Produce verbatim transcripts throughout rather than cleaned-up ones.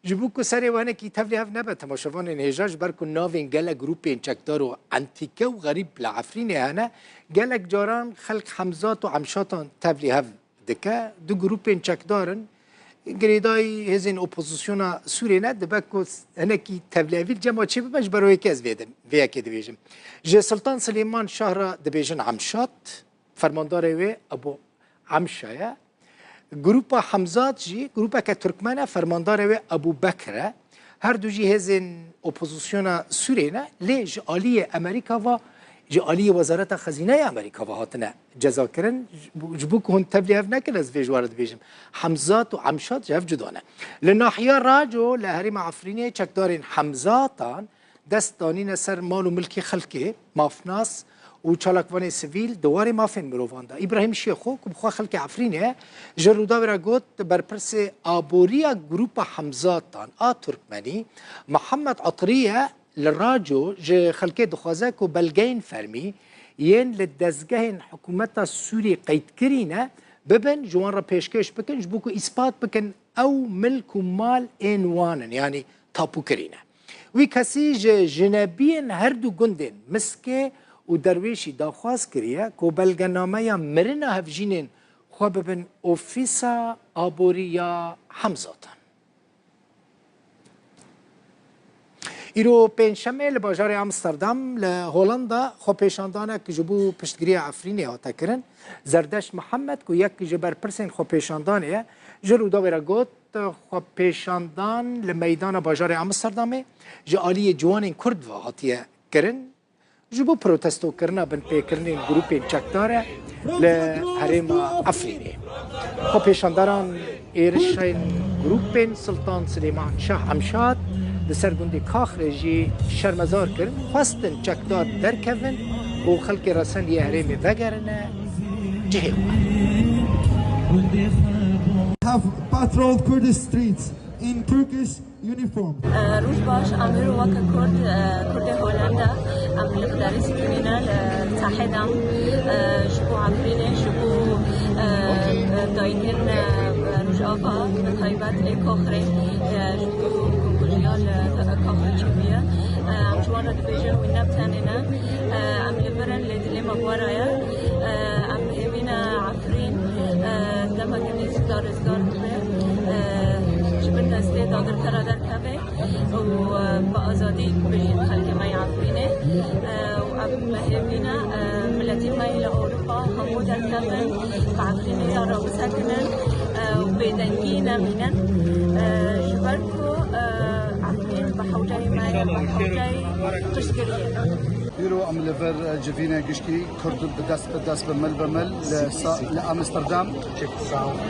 Ji bo ku serê we hinekî tevlî hev nebe, temaşevanên hêja, ji ber ku navên gelek grûpên çekdar û entîke û xerîb li Efrînê hene, gelek caran xelk Hemzat û Emşatan tevlî hev dike. Du grûpên çekdar in. Girêdayî hêzên opozisyona Sûriyê ne, dibe ku hinekî tevlîhevî li cem we çêbibe, ji ber wê yekê ez vê din, vê yekê dibêjim. Ji Sultan Silêman Şah re dibêjin Emşat, fermandarê wê Ebû Emşa ye. Grupa Hemzat jî grûpeke Tirkmen e, fermandarê wê Ebû Bekir e. Her du jî hêzên opozisyona Sûriyê ne, lê ji aliyê Amerîka ve, ji aliyê Wezareta Xezîneya Amerîka ve hatine cezakirin. Ji bo, ji bo ku hûn tevlî hev nekin, ez vê ji we re dibêjim. Hemzat û Emşat ji hev cuda ne. Li nahiya Raco, li herêma Efrînê, çekdarên Hemzatan dest danîne ser mal û milkê xelkê, mafnas û çalakvanê sivîl di warê mafên mirovan de. Îbrahîm Şêxo, ku bi xwe xelkê Efrînê ye, ji Rûdawê re got, berpirsê aboriya Grûpa Hemzatan a Turkmenî, Mihemed Atirî ye, li Raco ji xelkê dixwaze ku belgeyên fermî yên li dezgehên hikûmeta Sûrî qeydkirî ne, bibin, ji wan re pêşkêş bikin, ji bo ku îspat bikin ew milk û mal ên wan in, yanî tapûkirî ne. Wî kesî ji jinebiyên her du gundên Miskê û Derwêşî daxwaz kiriye ku belgenameya mirina hevjînên xwe bibin Ofîsa Aborî ya Hemzatan. Îro Pêncşemê li bajarê Amsterdam li Holanda xwepêşandanek ji bo piştgiriya Efrînê hate kirin. Zerdeşt Mihemed, ku yek ji berpirsên xwepêşandanê ye, ji Rûdawê re got, xwepêşandan li meydana bajarê Amsterdamê ji aliyê ciwanên Kurd ve hatiye kirin. Ji bo protestokirina binpêkirinên grûpên çekdar e li herêma Efrînê. Xwepêşandaran êrişên grûpên Sultan Silêman Şah Emşat li ser gundê Kaxrê jî şermezar kirin, xwestin çekdar derkevin û xelkê resendiye herêmê vegerine cihê xwe. Have patrolled Kurdish streets in Turkish uniform. Roj baş, em îro weke Kurd, Kurdê Holanda, em li derê dikinîne li sahê de, ji bo Efrînê, ji bo dayikên Rojava, bi taybet ê Kaxrê, ji bo kujiya li Kaxrê çêbûye. Em ji wan re dibêjin, wî ne bi tenê ne. Em li vir in, lê dilê me bi we re ye. Em bi hêvî ne Efrîn, e, demeke nêzîk de rizgar bibe, e, ji bin destê dagirkera derkeve û, e, bi azadî bijîn xelkê me yê Efrînê. E, û em bi hêvî ne, e, miletê me yê li Ewropa hemû derkevin, bi Efrînê ya re bisekinin, e, û bêdengî nemînin. E, ji ber ku, e, Efrîn bi hewceyê me ye, bi hewceyê piştgiriyê. Îro em li vir civîne giştî Kurd bi dest bi dest, bi mil bi mil li sa-, li Amsterdam,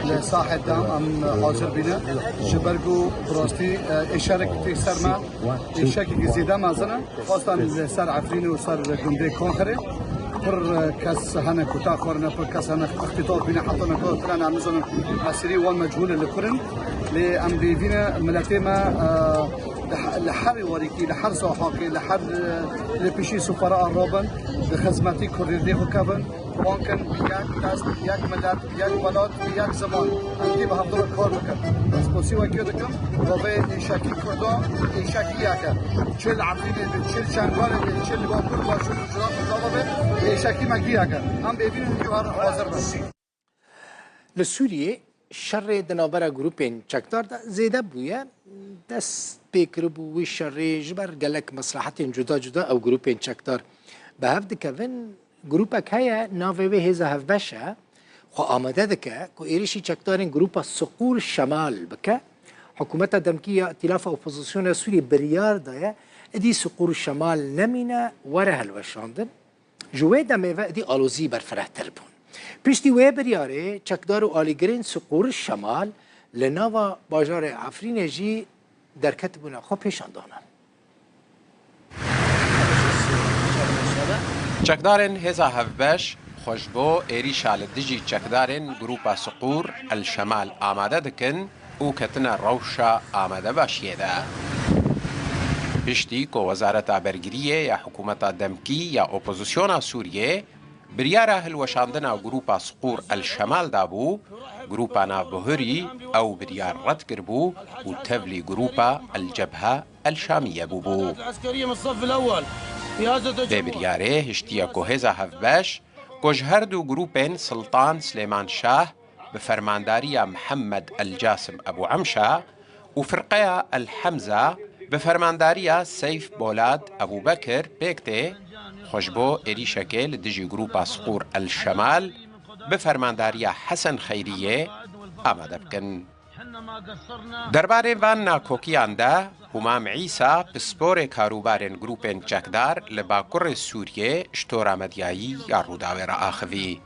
li sahê de em hazir bîne. Ji ber ku bi rastî, e, êşerek tê ser me, êşekekî zêde mezin e. Xwestan li ser Efrînê û ser gundê Kaxirê. Pir, e, kes hene ku taxwarine, pir kes hene îxtîtat bîne, heta niha tune em nizanin mesirî wan mechûl e li kur in. Lê em bi hêvî ne miletê me, e, Li he-, li her êwarîkî, li her sahakê, li her, e, li pişî sufera an rabin, di xizmetî Kurdî dê xwe kevin, wan kin yek dest, yek milet, yek welat, yek ziman, em tê bi hevdû re kar bikin. Ez qasî wekî dikim, ku vê êşekî Kurdan êşekî yek e. Çi li Efrînê be, çi li Şengalê be, çi li Bakur, Başûr, Rojava be, êşekî me kî yek e. Em bêvîn in, her hazir bin. Li Sûriyê şerê di navbera grûpên çekdar de zêde bûye. Dest pê kiribû wî şerê ji ber gelek meslehetên cuda cuda ew grûpên çekdar bi hev dikevin. Grûpek heye, navê wê Hêza Hevbeş e. Xwe amade dike ku êrişî çekdarên grûpa Siqûr Şemal bike. Hikûmeta demkî ya Îtîlafa Opozisyona Sûriyê biryar daye, êdî Siqûr Şemal nemîne, were hilweşandin. Ji wê demê ve êdî alozî berfirehtir bûn. Piştî wê biryarê, çekdar û alîgirên Siqûr Şemal li nava bajarê Efrînê jî derketibûne xwepêşandanan. Çekdarên Hêza Hevbeş xwe ji bo êrîşa li dijî çekdarên grûpa Siqûr El Şemal amade dikin, û ketine rewşa amadebaşiyê de. Piştî ku Wezareta Bergiriyê ya Hikûmeta Demkî ya Opozisyona Sûriyê Biryara hilweşandina grûpa Siqûr El Şemal dabû, grûpa navbihurî ew biryar red kiribû û tevlî grûpa El Cebhe El Şamiye bûbû. Vê biryarê hiştiye ku hêza hevbeş, ku ji her du grûpên Siltan Silêman Şah bi fermandariya Mihemed El Casim Ebû Emşa û firqeya El Hemza bi fermandariya Seyf Bolad Ebû Bekir pêk tê, xwe ji bo êrîşekê li dijî grûpa Siqûr El Şemal bi fermandariya Hesen Xeyriyê amade bikin. Derbarê van nakokiyan de Humam Îsa, pisporê karûbarên grûpên çekdar li bakurê Sûriyê ji tora medyayî ya Rûdawê re axivî.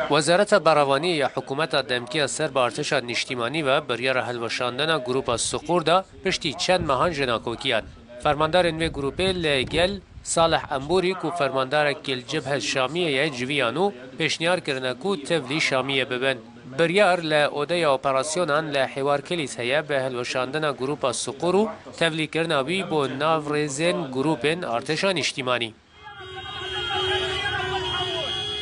Wezareta Berevaniyê ya hikûmeta demkî ya ser bi artêşa nîştîmanî ve biryara hilweşandina grûpa Siqûr da piştî çend mehan ji nakokiyan. Fermandarên vê grûpê li gel Salih Embûrî ku fermandarek li Cebhe Şamiyê ye civiyan û pêşniyar kirine ku tevlî Şamiyê bibin. Biryar li odeya operasyonan li Hêwar Kilîs heye bi hilweşandina grûpa Siqûr û tevlîkirina wî bo nav rêzên grûpên artêşa nîştîmanî.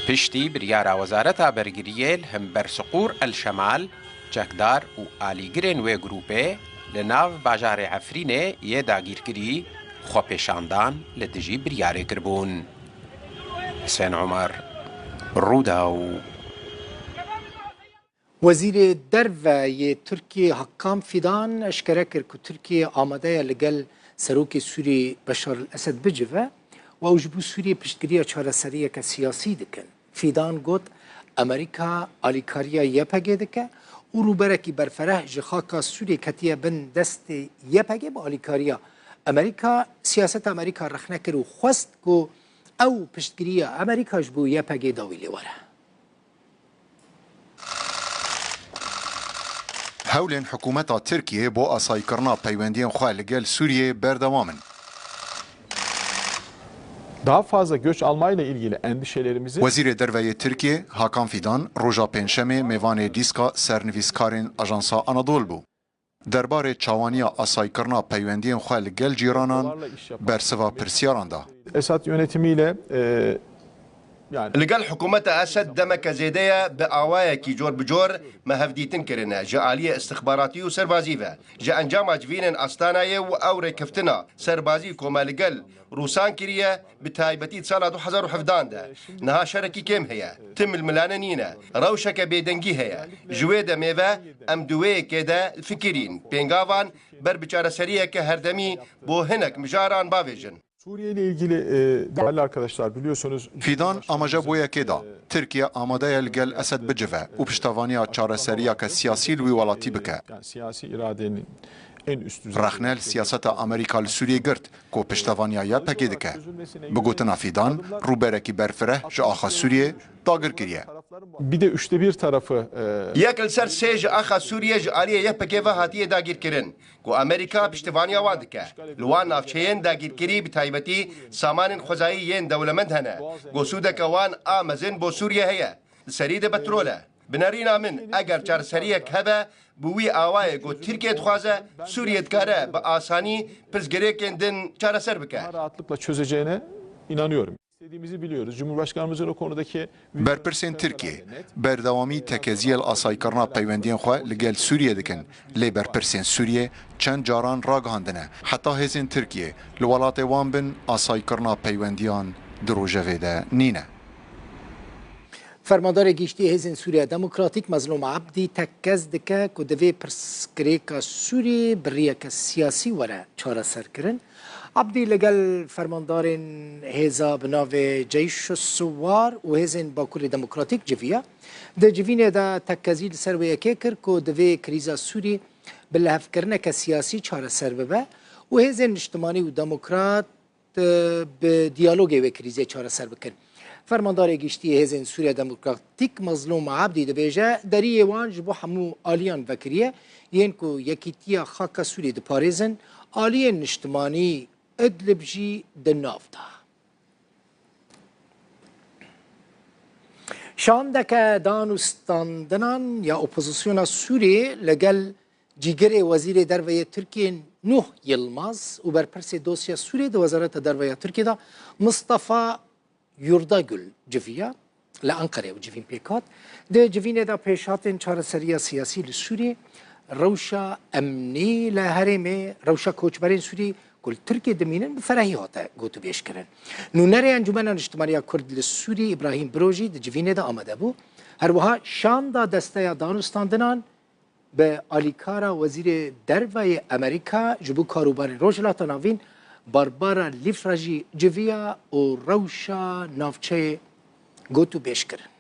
Piştî biryara Wezareta Bergiriyê li hember Siqûr El Şemal, çekdar û alîgirên wê grûpê li nav bajarê Efrînê yê dagîrkirî xwepêşandan li dijî biryarê kiribûn. Husên Omer, Rûdaw. Wezîrê Derve yê Tirkiyê Hakan Fidan eşkere kir ku Tirkiye amade ye li gel Serokê Sûriyê Beşar el Esed bicive û ew ji bo Sûriyê piştgiriya çareseriyeke siyasî dikin. Fidan got, Amerîka alîkariya Y P G dike û rûberekî berfereh ji xaka Sûriyê ketiye bin destê Y P G bi alîkariya Amerîka. Siyaseta Amerîka rexne kir û xwest ku ew piştgiriya Amerîka ji bo Y P G dawî lê were. Hewlên hikûmeta Tirkiyê bo asayîkirina peywendiyên xwe li gel Sûriyê berdewam in. Daha fazla göç almayla ilgili endişelerimizi Wezîrê Derve yê Tirkiyê Hakan Fidan roja Pêncşemê mêvanê dîska sernivîskarên Ajansa Anadolu bû. Derbarê çawaniya asayîkirina peywendiyên xwe li gel cîranan bersiva pirsiyaran da. Esad yönetimiyle e, yani Li gel hikûmeta Esed demeke zêde ye bi awayekî cor bi cor me hevdîtin kirine, ji aliyê istixbaratî û serbazî ve, ji encama civînên Astanayê û ew rêkeftina serbazî ku me li gel Rûsan kiriye, bi taybetî di sala du hezar û hevdan de. Niha şerekî kêm heye, tim milmilane nîne, rewşeke bêdengî heye. Ji wê demê ve em di wê yekê de fikirîn, pêngavan ber bi çareseriyeke herdemî bo hinek mijaran bavêjin. Suriye ile ilgili e, değerli arkadaşlar biliyorsunuz Fidan amaje bo yekê da. Tirkiye amade ye li gel Esed bicive û piştevaniya çareseriyeke siyasî li wî welatî bike. Yani siyasi iradenin en üst düzey Rexne li siyaseta Amerîka li Sûriyê girt ku piştevaniya Y P G dike. Bi gotina Fidan, rûberekî berfireh ji axa Sûriyê dagir kiriye. Bir de üçte bir tarafı e, Yek li ser sê ji axa Sûriyê ji aliyê Y P G ve hatiye dagîrkirin. Ku Amerîka piştevaniya wan dike. Li wan navçeyên dagîrkirî bi taybetî samanên xwezayî yên dewlemend hene. Ku sûdeke wan a mezin bo Sûriye heye. Li serî de petrol e. Bi nerîna min, eger çareseriyek hebe, bi wî awayê ku Tirkiye dixwaze, Sûriye dikare bi asanî pirsgirêkên din çareser bike. Rahatlıkla çözeceğine inanıyorum. İstediğimizi biliyoruz. Cumhurbaşkanımızın o konudaki Berpirsên Tirkiyê berdewamî tekeziyê li asayîkirina peywendiyên xwe li gel Sûriyê dikin, lê berpirsên Sûriyê çend caran ragihandine, heta hêzên Tirkiyê li welatê wan bin asayîkirina peywendiyan di rojevê de nîne. Fermandarê Giştî Hêzên Sûriya Demokratîk Mezlûm Ebdî tekkez dike ku divê pirsgirêka Sûriyê bi riyeke siyasî were çareserkirin. Ebdî li gel fermandarên hêza bi navê Ceyş Siwar û Hêzên Bakurê Demokratîk civiya. Di civînê de tekkezî li ser wê yekê kir ku divê krîza Sûrî bi lihevkirineke siyasî çareser bibe û hêzên niştimanî û demokrat bi diyalogê wê krîzê çareser bikin. Fermandarê Giştî yê Hêzên Sûriya Demokratîk Mezlûm Ebdî dibêje, deriyê wan ji bo hemû aliyan vekiriye, yên ku yekîtiya xaka Sûriyê diparêzin, aliyên niştimanî Idlib jî di nav de. Şandeke dan û standinan ya opozisyona Sûriyê li gel Cîgirê Wezîrê Derve yê Tirkiyê Nuh Yilmaz û berpirsê dosya Sûriyê di Wezareta Derve ya Tirkiyê de Mistefa Yurdagul civiya li Enqerê û civîn pêk hat. Di civînê de pêşhatên çareseriya siyasî li Sûriyê, rewşa emnî li herêmê, rewşa koçberên Sûrî ku li Tirkiyê dimînin bi ferehî hate gotûbêjkirin. Nûnerê Encûmena Niştimaniya Kurd li Sûrî Îbrahîm Biro jî di civînê de amade bû. Her wiha şanda desteya danûstandinan bi alîkara Wezîrê Derve yê Amerîka ji bo karûbarên Rojhilata Navîn Barbara Leaf re jî civiya û rewşa navçeyê gotûbêj kirin.